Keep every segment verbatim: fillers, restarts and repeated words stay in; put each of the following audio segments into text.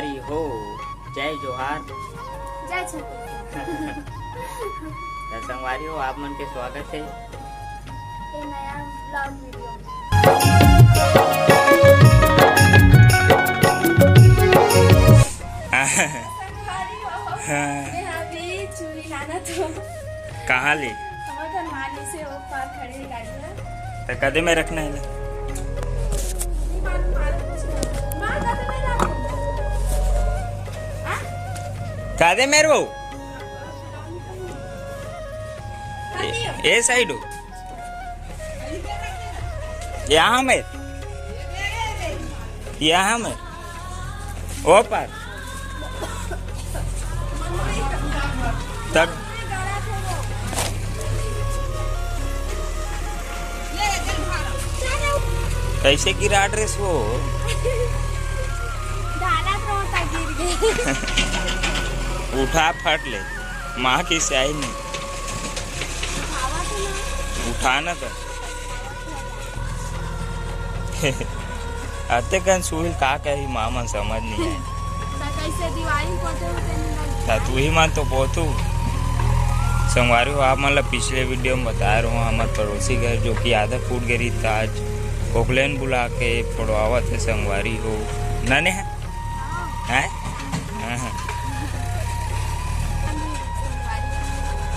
हो, जय जोहार। जय छत्तीसगढ़। त संगवारी हो, आप मन के स्वागत हे ये नया vlog video में। संगवारी हो, हाँ। मैं अभी चूड़ी लाना तो कहाँ ले? हमर घर माली से वो पार खड़े हे गाड़ी में। त कदे में रखना हे ले? कादे मेर वो? ए, ए साइड हो? यहाँ में? यहाँ में? ओ पार? तब कैसे गिरा ड्रेस वो? ढाला तो होता गिर गए। उठा फट ले, माँ की स्याही नहीं। उठा ना तो। अते कन सुहिल का कही, माँ मन समझ नहीं आए। त कैसे दिवाली पोते होते नहीं लगता? त तू ही मन तो पोतू। संगवारी हो, आप मन ला पिछले वीडियो में बताए रहूँ, हमर पड़ोसी घर जो कि आधा फूट गे रही, त आज ओकलेन बुला के फोड़वावत हे संगवारी हो। नने है? हैं? हाँ, हाँ।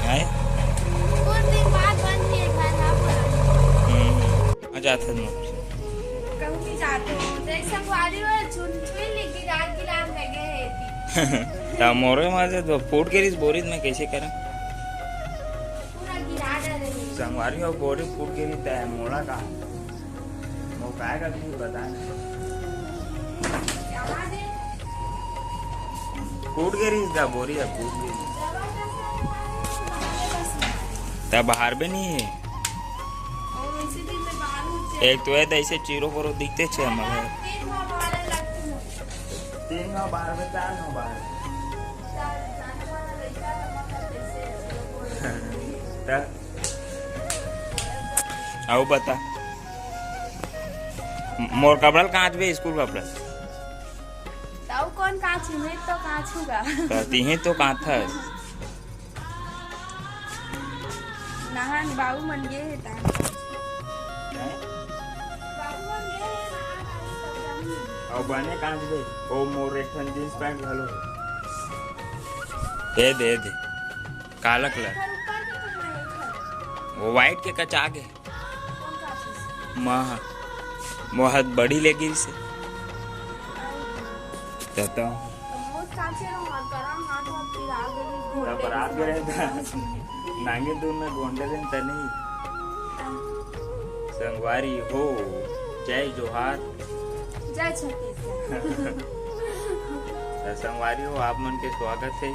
हैं? कुछ दिन बाद बन के घर ना बोला। हम्म। आ जात हे। कहूँ भी जाते हो, जैसे संगवारी हो, छुन छुई लिख दी, रात की रात में गए हैं। त मोरे मारे तो फूट के रिस बोरित में कैसे करें? पूरा गिरा डाले। संगवारी हो, बोरी फूट के रिस त मोला का? वो काय का भी बताए। फूट गे रहिस गा बोरी ह, फूट गे रहिस। त बाहर भी नहीं है। एक तो है, ऐसे चीरो बोरो दिखते छे हमर घर। तीन घाव बाहर, चार घाव बाहर। त अउ बता। मोर कपड़ा ल कांचबे, स्कूल कपड़ा। ताऊ कौन कांची? मैं तो कांचूगा। त तिही तो कांचस। नहान बाबू मन गे हे ता। हैं? बाबू मन गे हे नहान, बाबू सब जानी। अउ बने कांचबे। ओ मोर एक ठन जींस पैंट घलो। ए दे, ए दे। काला कलर। एकर ऊपर के कहाँ है? एकर? वो व्हाइट के कचा गे। कौन सा चीज? माँ, मोहत बड़ी ले गिरी से। तो, तो। तो मोहत काचे रहो, और गरम हाथ हाथ पिरा गे, तब रात में रहता। नांगे दूर में गोंडे दिन तनी। संगवारी हो, जय जोहार। जय छत्तीसगढ़। त संगवारी हो, आप मन के स्वागत हे।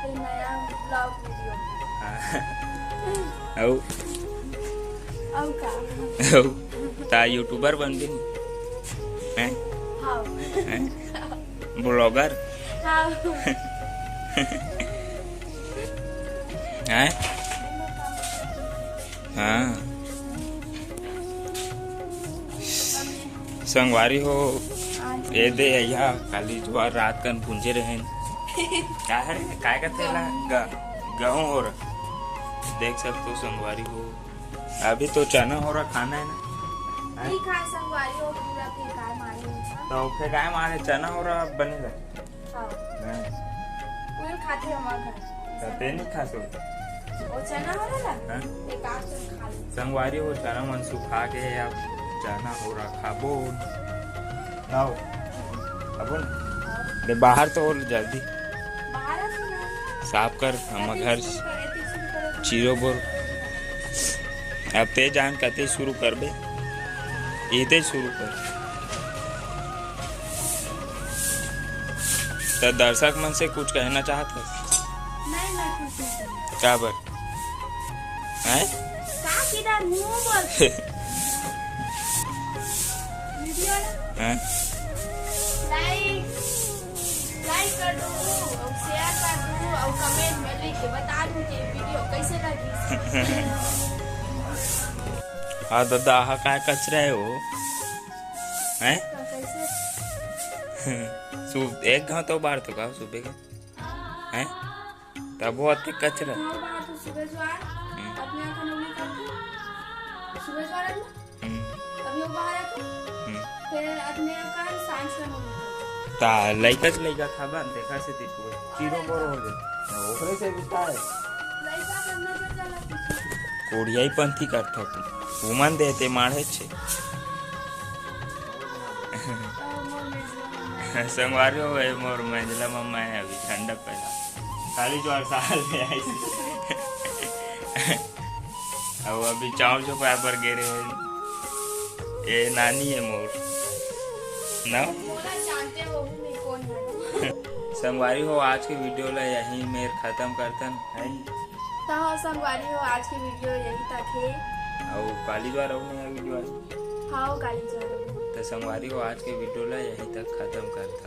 ये नया vlog video। हाँ। अउ? अउ का? अउ? ता YouTuber बन गे नहीं? हैं? हाँ। हैं? Vlogger? हाँ। हैं? हाँ। संगवारी हो, ए दे अइहा, काली जुआर रात कन पूंजे रहेन। का हरे? काय कथे ला? ग-, गहूं होरा। देख सकथो संगवारी हो, अभी तो चना होरा खाना है ना? हैं? नहीं खाए संगवारी हो, पूरा फेंकाए मारे हो। तो फेंकाए मारे, चना होरा बनेगा। हाँ। हाँ। उहे खाथे हमर घर। त ते नहीं खासो? वो चना होरा ला? हाँ। एक आध ठन खा ले। संगवारी हो, चना मन सुखा गे हे, अब चना होरा खाबो। लाओ। खाबो ना? हाँ। दे बाहर तो हो जल्दी। बाहर से ना। साफ कर, हमर घर कते शुरू करे, कते शुरू करे। चीरो बोर। अब ते जान कते शुरू करबे, एते शुरू कर। त दर्शक मन से कुछ कहना चाहत हस? नहीं, मैं कुछ नहीं कहना। काबर? हैं? का किधर मुंह बोल? वीडियो ना? हैं? Like, like कर दो, और share कर दो, और comment में लिख के बता दो कि वीडियो कैसे लगी। हाँ दादा, हा काय कचरा है वो? हैं? तो कैसे? सु-, एक घाव तो बार तो का सुबह का? हैं? तब वो अतिक कचरा। हाँ, बाहर तो सुबह जो आए, हम्म। अपने यहाँ का नौकरी करते। सुबह जो आए ना, हम्म। अभी वो बाहर है तो, हम्म। फिर अपने यहाँ का सांझ का नौकरी करते। ता लइका से लइका था बन, देखा से दीपू है। चीरो पर हो गए। ओकरे से भी था है। लइका करना जो चला कुछ। कोढ़ियाई पंथी करता तू। उमन देते माढ़े छे। तो मोर मेजला मम्मा है। संगवारी हो गए, मोर मेजला मम्मा है अभी ठंडा पहला। काली ज्वार साल में आई थी। अब अभी चाव जो पाए बर गे रहे हैं। ये नानी है मोर। ना? मोला जानते हो भी नहीं कौन है। संगवारी हो, आज के वीडियो ला यहीं मेर खत्म करतन है। तो हाँ, संगवारी हो, आज के वीडियो यहीं तक है। अउ काली ज्वार अउ नया वीडियो आए। हाँ, वो काली ज्वार अउ। तो संगवारी हो, आज के वीडियो ला यहीं तक खत्म करतन।